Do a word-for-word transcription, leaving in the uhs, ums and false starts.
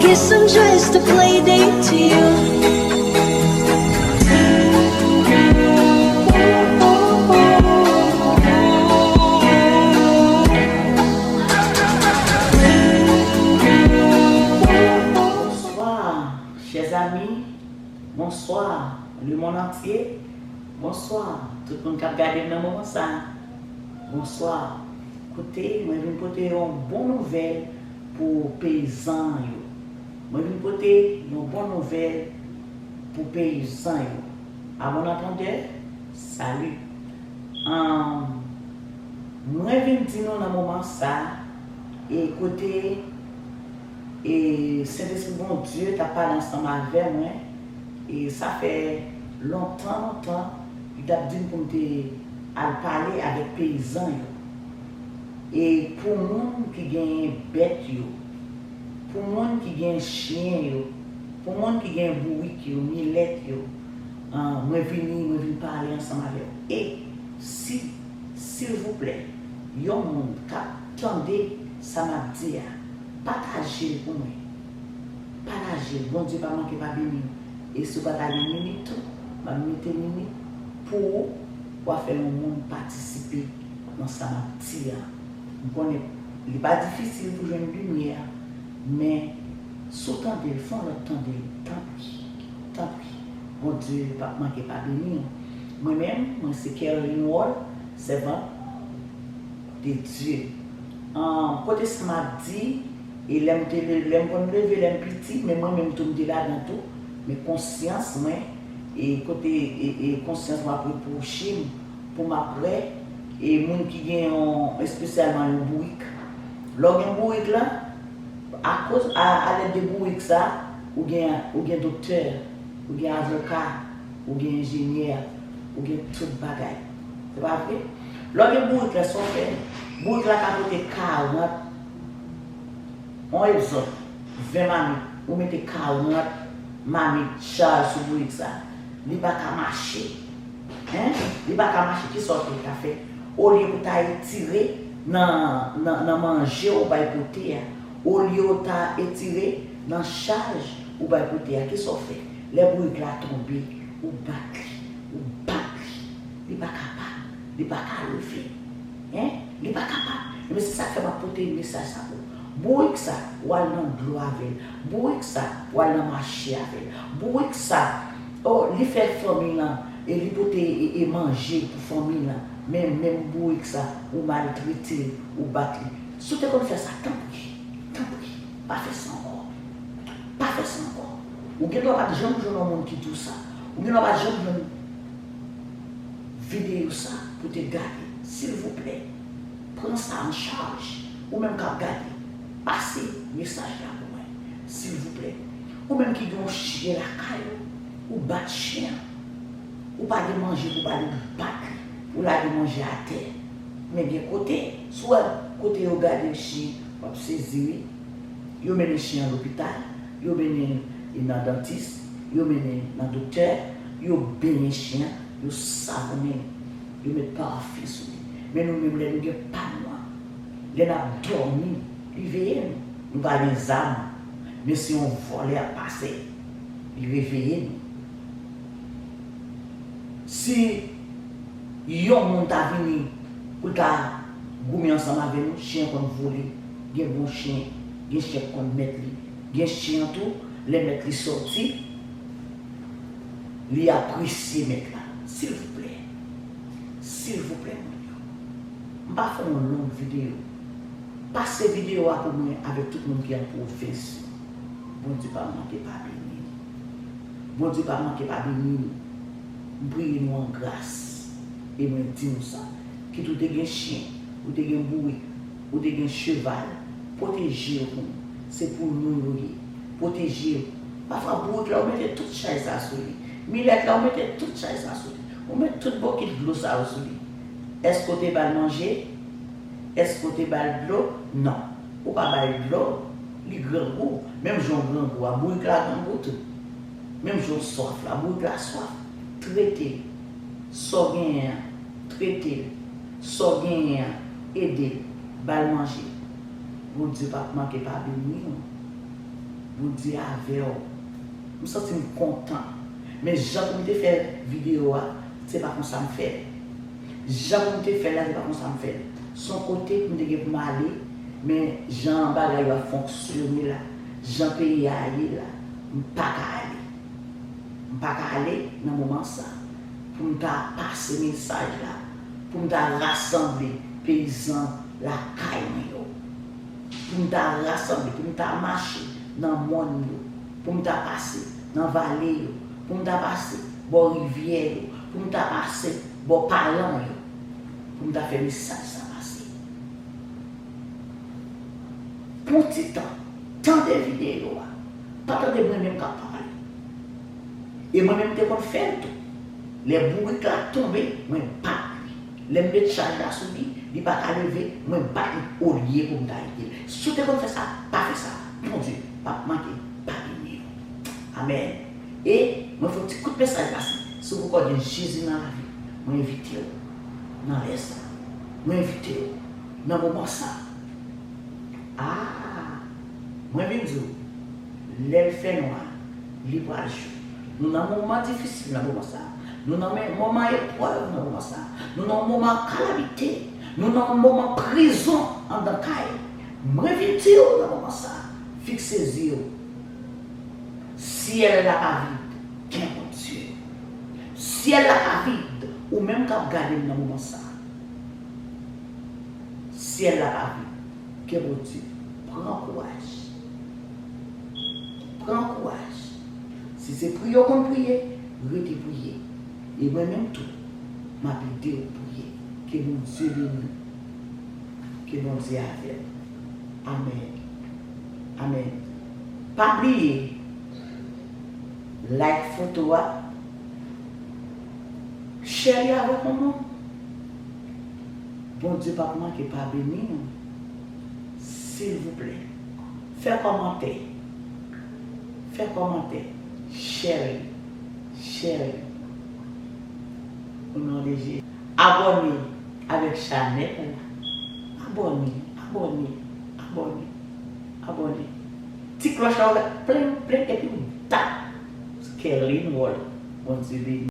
Guess I'm just a playdate to you. Bonsoir, chers amis. Bonsoir, le monde entier. Bonsoir, tout moun k ap gade m nan moman sa. Bonsoir. Koute, mwen vin pote yon bon nouvèl pou peyizan yo. Mwen vin pote yon bon nouvèl pou peyizan yo. À bon entendeur, salut. Ahn, mwen vin di nou nan moman sa, e kote e Sentespri Bondye t ap pale ansanm avè mwen, e sa fè lontan, lontan, li t ap di m pou m te al pale avèk peyizan yo. E pou moun ki gen bèt yo, pou moun ki gen chen yo, pou moun ki gen bourik yo, milèt yo, ahn, mwen vini, mwen vin pale ansanm avè yo. E si, silvouplè, yon moun k ap tande sa m ap di a, pataje l pou mwen. Pataje l. Bondye pa manke pa beni w. E si w pataje minit tou, m ap mete minit pou ou, w a fè yon moun patisipe nan sa m ap di a. M konnen li pa difisil pou jwenn limyè, men si w tande l, fè yon lòt tande l, tanpri, tanpri. Bondye p ap manke pa beni w. Mwen menm, mwen se Kerline Wall, sèvant de Dieu. Ahn, kote sa m ap di, e lè m te le-, lè m konn leve, lè m piti, men mwen menm tou m te ladan tou, men konsyans mwen, e kote, e, e konsyans mwen ap repwoche m pou m ap wè, e moun ki gen yon, espesyalman yon bourik. Lè w gen bourik la, akoz, a, alèd de bourik sa, ou gen, ou gen doktè, ou gen avoka, ou gen enjenyè, ou gen tout bagay. Se pa vre? Lè w gen bourik la, sa w fè? Bourik la ka pote karant, on egzanp, ven mamit, ou mete karant mamit chaj sou bourik sa. Li pa ka mache. Hein? Li pa ka mache, kisa w te ka fè? Olye pou ta etire nan, nan, nan manje w bay pote a, olye w ta etire nan chaj ou bay pote a, kisa w fè? Lè bourik la tonbe, ou bat li, ou bat li. Li pa kapab, li pa ka leve. Hein? Li pa kapab. Ebyen, se sa k fè m ap pote mesaj sa pou ou. Bourik sa, w al nan dlo avè l. Bourik sa, w al nan mache avè l. Bourik sa, oh, li fè fanmi lan, e li pote, e, e manje pou fanmi lan. Men, menm bourik sa, ou maltrete l, ou bat li. Si w te konn fè sa, tanpri, tanpri, pa fè sa ankò. Pa fè sa ankò. Ou gen dwa pa t janm jwenn yon moun ki di w sa. Ou gen dwa pa t janm jwenn videyo sa pou te gade. Silvouplè, pran sa an chaj. Ou menm k ap gade, pase mesaj la pou mwen, silvouplè. Ou menm ki gen yon chen lakay ou, ou bat chen an. Ou pa gen manje pou ba li, ou bat li, ou lage manje atè. Men gen kote, si w wè kote yo gade chen, w ap sezi wi. Yo mennen chen an lopital, yo mennen l nan dantis, yo mennen l nan doktè, yo benyen chen an, yo savonnen l, yo met pafen sou li. Men nou menm, lè nou gen pa nou an, lè n ap dòmi, li veye nou. Nou pa gen zam, men si yon vòlè ap pase, li reveye nou. Si yon moun ta vini pou l ta goumen ansanm avè nou, chen konn vole. Gen bon chen, gen chen k konn mèt li. Gen chen an tou, lè mèt li sòti, li apresye mèt la. Silvouplè, silvouplè, moun yo. M pa fè yon long videyo. Pase videyo a pou mwen avèk tout moun ki an pwovens yo. Bondye pa manke pa beni nou. Bondye pa manke pa beni nou. M priye nou an gras. E mwen di nou sa. Kit ou te gen chen, ou te gen bourik, ou te gen cheval, pwoteje yo pou nou. Se pou nou yo ye. Pwoteje yo. Pafwa bourik la, ou mete tout chay sa sou li. Milèt la, ou mete tout chay sa sou li. Ou met tout bokit dlo sa yo sou li. Èske w te ba l manje? Èske w te ba l dlo? Non. Ou pa ba l dlo, li grangou. Menm jan w grangou a, bourik la grangou tou. Menm jan w swaf la, bourik la swaf. Trete l. Sa w genyen an, trete l. Sa w genyen an, ede l. Ba l manje. Bondye p ap manke pa beni w. Bondye avè w. M santi m kontan. Men jan pou m te fè videyo a, se pa konsa m fè l. Jan pou m te fè l la, se pa konsa m fè l. Se yon kote pou m te gen pou m ale, men jan bagay yo ap fonksyone la, jan peyi a ye la, m pa ka ale. M pa ka ale nan moman sa pou m ta pase mesaj la, pou m ta rasanble peyizan lakay mwen yo, pou m ta rasanble, pou m ta mache nan mòn yo, pou m ta pase nan vale yo, pou m ta pase bò rivyè yo, pou m ta pase bò palan yo, pou m ta fè mesaj sa pase. Pran ti tan, tande videyo a. Pa tande mwen menm k ap pale. E mwen menm te konn fè l tou. Lè bourik la tonbe, mwen bat li. Lè m met chaj la sou li, li pa ka leve, mwen bat li olye pou m ta ede l. Si w te konn fè sa, pa fè sa. Bondye p ap manke pa beni w. Amèn. E mwen fè yon ti kout mesaj pase. Si w poko gen Jezi nan lavi w, mwen envite w nan lè sa. Mwen envite w nan moman sa. Ah, mwen vin di w, lè l fè nwa, li pral jou. Nou nan moman difisil nan moman sa. Nou nan men- moman eprèv nan moman sa. Nou nan moman kalamite. Nou nan moman prizon anndan kay. Mwen vin di w nan moman sa, fikse zye w. Syèl la pa vid, gen Bondye. Syèl la pa vid, ou menm k ap gade m nan moman sa. Syèl la pa vid, gen Bondye. Pran kouraj. Pran kouraj. Si se priye w konn priye, rete priye. E mwen menm tou, m ap ede w priye. Ke Bondye beni w. Ke Bondye avè w. Amèn. Amèn. Pa bliye, like foto a, share li avèk yon moun. Bondye p ap manke pa beni nou. Silvouplè, fè kòmantè. Fè kòmantè. Share li. Share li. O non de Jezi. Abòne avèk chanèl la. Abòne, abòne, abòne, abòne. Ti klòch la ouvè, plen, plen, epi w tap. Kerline Wall. Bondye beni.